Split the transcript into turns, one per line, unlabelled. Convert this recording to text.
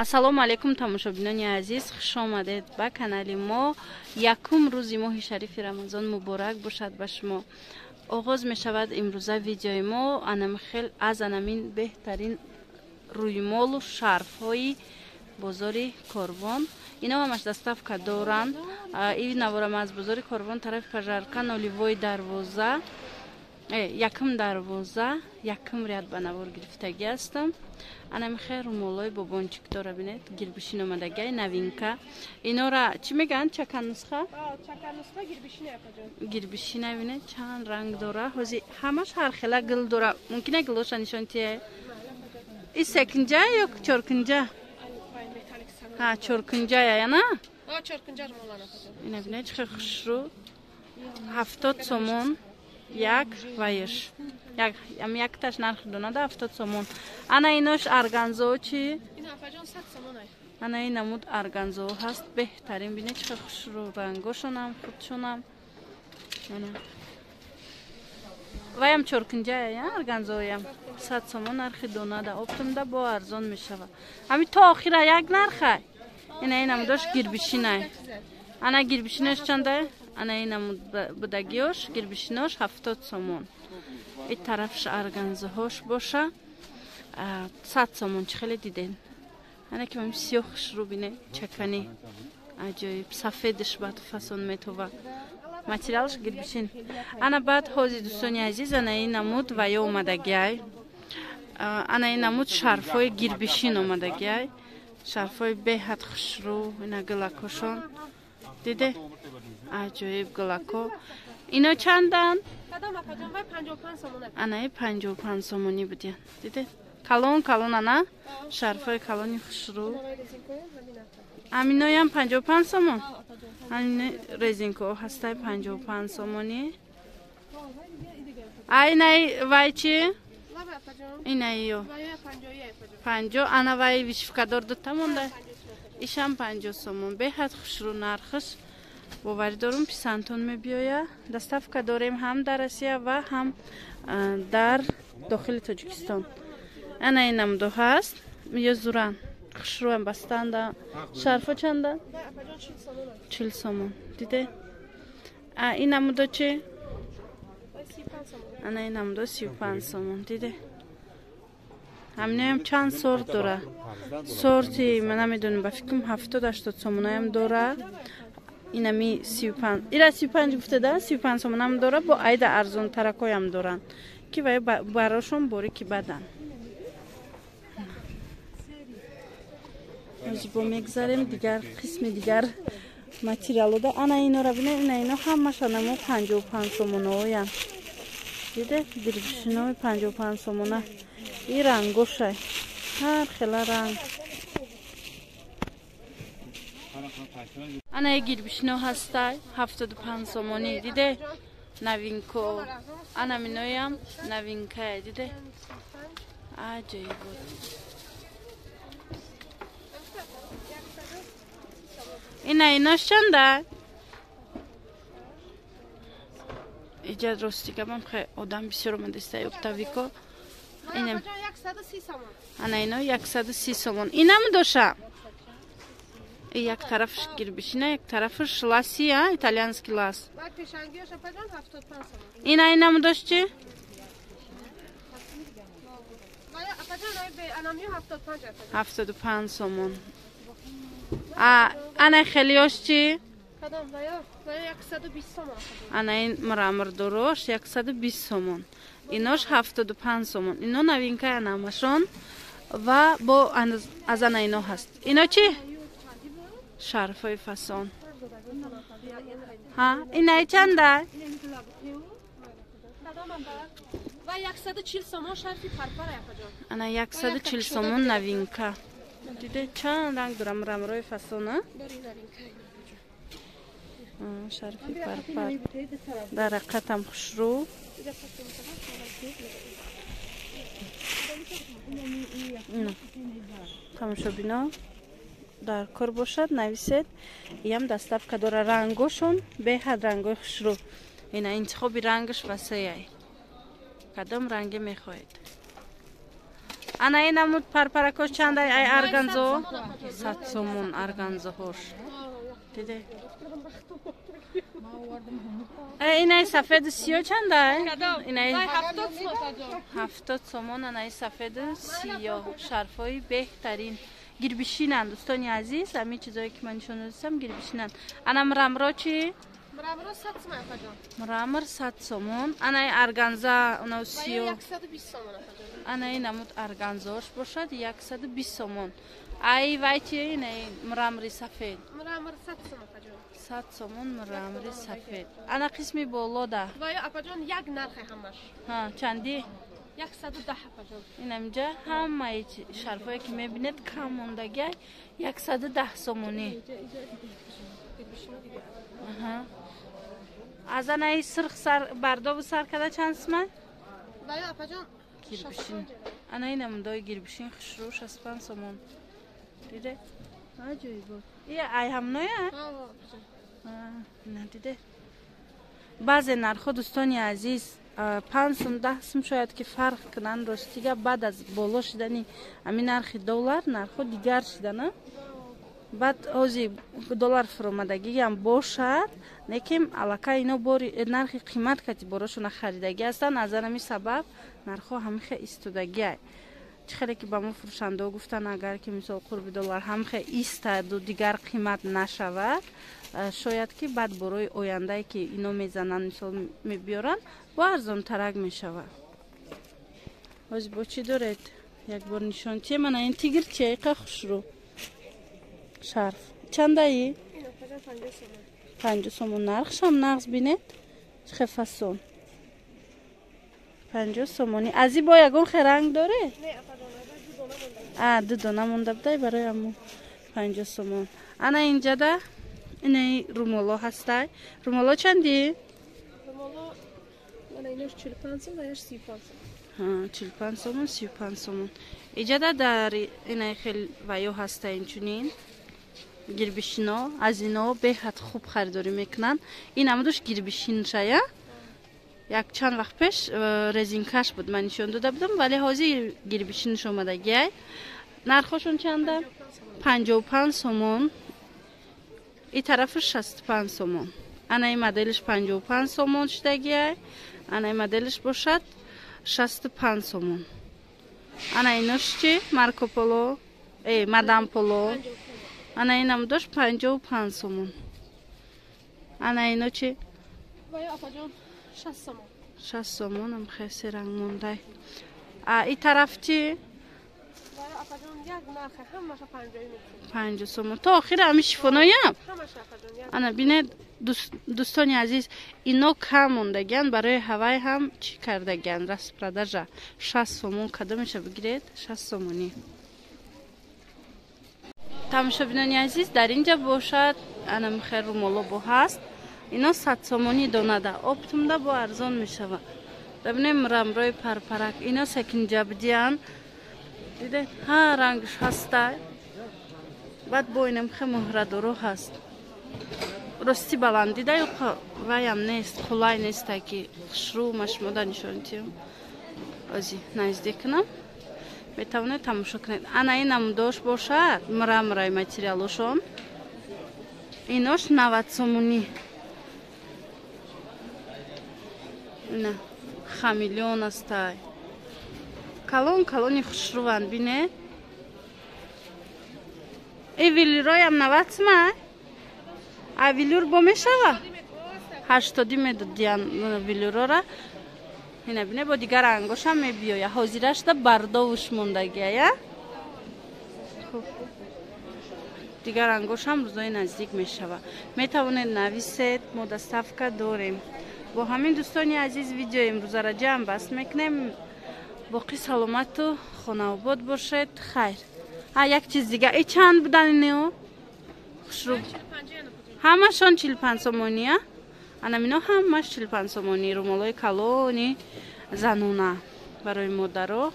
Ассалому алайкум тамошобинони азиз, хуш омадед ба канали мо. Якум рӯзи моҳи шарифи Рамазон муборак бошад ба шумо. Оғоз мешавад имрӯза видеои мо анамхел аз анамин беҳтарин рӯймолу шарфҳои бозори Корвон. Ино ҳамаш доставка доранд. Ин наворам аз бозори Корвон тарафи Пожарка нолевой дарвоза, якум дарвоза, якум ряд ба навор гирифтагӣ ҳастам. Анами хел румолои бобончик дора, бинед, гирбишин омадагиай, новинка. Инора чӣ мегӯянд? Чаканусха? Гирбишина, бинед, чанд ранг дора. Ҳози ҳамаш ҳар хела гул дора. Мумкина гулоша нишон тия? И секинҷа ё чоркинҷа? Ҳа, чоркинҷая, яна? Ина бинед, чӣ хел хушрӯ. 70 сомон як вайш. Як ам якташ нарх донада 70 сомон. Ана инош арганзо чӣ? Ана ин намуд арганзо ҳаст, беҳтарин, бинед чӣ хушрӯ рангошонам, худшонам. Ана. Ваям чоркинҷая, я арганзоям. 100 сомон нархи донада, оптомда бо арзон мешавад. Ҳами то охира як нархай. Ина ин намудош гирбишинай. Ана гирбишинош чанда? Ана ин намуд будагиёш, гирбишинош 70 сомон. И тарафш арганзоҳош боша 100 сомон. Чӣ хеле диден? Ана ки мам сиёҳ хушрӯ, бине, чакани аҷоиб, сафедаш баъд фасон метова. Материалш гирбишин. Ана баъд ҳози дӯстони азиз, ана ин намуд ва ё омадагиай. Ана ин намуд шарфҳои гирбишин омадагиай. Шарфҳои беҳад хушрӯ, ина гулакошон. Диде? Аҷоиб гулако. Ино чанданд? Анаи 55 сомонӣ будиян. Диде? Калон калон ана? Шарфҳои калони хушрӯ. Аминоям 55 сомон? Амино резинко ҳастай 55 сомонӣ. Айнай вай чӣ? Инаиё. 50, ана вай вишивкадор дута монда. Ишам 50 сомон. Беҳад хушрӯ нархш. Боварӣ дорум писандтон мебиёяд. Доставка дорем ҳам дар Россия ва ҳам дар дохили Тоҷикистон. Ана ин намудо ҳаст. Ё зуран. Хушрӯам бастанда. Шарфо чанда? 40 сомон. Диде? А ин намудо чӣ? Ана ин намудо 35 сомон. Диде? Ҳаминоям чанд сорт дора. Сорти ман намедонам, ба фикрам 70-80 сомонаям дора. Инами 35, ира 35 гуфтада, 35 сомонам дора, бо айда арзонтаракоям доранд, ки вай барошон бори ки бадан. Ҳозир бо мегзарем дигар қисми дигар материалода. Ана инора бинед, ина ино ҳамаш анамо 55 сомонаоянд. Диде? Гирбишинои 55 сомона. И рангошай. Ҳар хела ранг. Ана гирбишино ҳастай 75 сомонӣ. Диде? Новинко. Ана миноям новинкае. Диде? Аҷоиб буд. Ина инош чанда? Иҷа рости гапам хе одам бисёр омадаста оптовико. Инам ана ино 130 сомон. Инам доша. Як тарафш гирбишина, як тарафш ласи, а итальянский лас. Ина инам дош чӣ? 75 сомон. А ана хелиёш чӣ? Ана ин мрамордорош 120 сомон. Инош 75 сомон. Ино новинка анамашон ва бо аз ана ино ҳаст. Ино чӣ? Шарфҳои фасон. Ҳа, инаи чанда? Ана 140 сомон новинка. Диде чанд ранг дорам мраморҳои фасон, а? Шарфи парпар. Дар ҳақиқатам хушрӯ. Тамошобино дар кор бошад, нависед. Иям доставка дора. Рангошон беҳад рангои хушрӯ. Ина интихоби рангаш васеяй. Кадом ранге мехоҳед? Ана ин намуд парпаракош чандай ай арганзо? 100 сомон арганзоҳош. Диде? Инай сафеду сиё чандай? Инай 70 сомон анаи сафеду сиё. Шарфҳои беҳтарин. Гирбишинанд дӯстони азиз, ҳамин чизое ки ман нишон додистам гирбишинанд. Ана мрамро чӣ?
Мрамро 100 сомон апаҷон.
Мрамр 100 сомон. Анаи арганза унав сиё
120 сомон апаҷон.
Анаи намуд арганзош бошад 120 сомон. Ай вай чи? Инаи мрамри сафед.
Мрамр 100 сомон апаҷон.
100 сомон мрамри сафед. Ана қисми болода.
Вай апаҷон як нархе ҳамаш.
Ҳа, чанди?
110 апаҷон.
Инамҷа ҳамаи шарфое ки мебинед кам мондагиай 110 сомонӣ. Аҳа. Аз анаи сирх сар бардову сар када чанд суман?
Вай апаҷон
гирбишин. Анаи намудои гирбишин хушрӯ 65 сомон. Диде? Аҷоибот. И ай ҳамноя? На диде. Баъзе нархҳо дӯстони азиз 5 сум 10 сум шояд ки фарқ кунанд. Ростига баъд аз боло шидани ҳамин нархи доллар нархҳо дигар шидана. Баъд ҳози доллар фуромадагиам бошад, лекин аллакай ино бори нархи қимат кати борошона харидагӣ ҳастанд. Аз ҳамин сабаб нархҳо ҳамихе истодагиай. Чӣ хеле ки ба мо фурӯшандаҳо гуфтанд, агар ки мисол қурби доллар ҳамихе истаду дигар қимат нашавад, шояд ки баъд борои ояндае ки ино мезананд, мисол мебиёранд, бо арзонтарак мешавад. Ҳози бо чӣ доред? Як бор нишон чие? Мана ин тигр чие? Иқа хушрӯ. Шарф. Чандаи? 50 сомон. Нархшам нағз бинед. Чӣ хел фасон. 50 сомонӣ. Аз и бо ягон хел ранг доре? А, ду дона монда будай барои ҳамун 50 сомон. Ана инҷада инаи румоло ҳастай. Румоло чанди?
Румоло мана инош 45 сом ва яш 35 сом.
Ҳа, 45 сомон, 35 сомон. Иҷада дар инаи хел ваё ҳастай инчунин. Гирбишино аз ино беҳад хуб харидорӣ мекунанд. Ин намудуш гирбишиншая. Як чанд вақт пеш резинкаш буд, ман нишон дода будам, вале ҳозир гирбишинш омадагиай. Нархошон чанда? 55 сомон. И тарафаш 65 сомон. Анаи моделиш 55 сомон шидагиай. Анаи моделиш бошад 65 сомон. Ана инош чи? Марко Поло, Мадам Поло. Ана инам дошт 55 сомон. Ана ино чи?
Вай апаҷон 60 сомон.
60 сомон ам хеси ранг мондай. А и тараф чи?
Вай апаҷон як нархе ҳамаша 50 метр.
50 сомон. То охира ҳами шифоноям?
Ҳамаша апаҷон як.
Ана бинед дӯстони азиз, ино кам мондагиан, барои ҳавай ҳам чӣ кардагиан? Распродажа 60 сомон кадомеша бигиред? 60 сомонӣ. Тамошобинони азиз, дар инҷа бошад ана михел румоло бо ҳаст. Ино 100 сомонӣ донада, оптумда бо арзон мешавад. Бибинем рамрои парпарак, ино секинҷабдиян. Диде, ҳа рангш ҳастай. Баъд бо инам хе муҳрадоро ҳаст. Рости баландида ё ваям нест, қулай нестай ки хушрӯ машмода нишон тиём. Ози наздик кунам. Метавонед тамошо кунед. Ана ин намудош бошад, мрамрай материалошон. Инош 90 сомонӣ. Ина хамелеон астай. Калон калони хушрӯванд, бинед. Э вилироям 90 сомон. А вилюр бо мешава? 80 медодиян вилюрора. Ина бине бо дигар рангошам мебиёя. Ҳозирашда бардовуш мондагия. Хуб. Дигар рангошам рӯзои наздик мешава. Метавонед нависед, мо доставка дорем. Бо ҳамин дӯстони азиз видеои имрӯзаро ҷамъ баст мекунем. Боқӣ саломату хонаобод бошед. Хайр. А як чиз дига. И чанд будан ино? Хушрӯ. Ҳамашон 45 сомонӣ, а? Ана мино ҳамаш 45 сомонӣ, румолои калони занона барои модаро.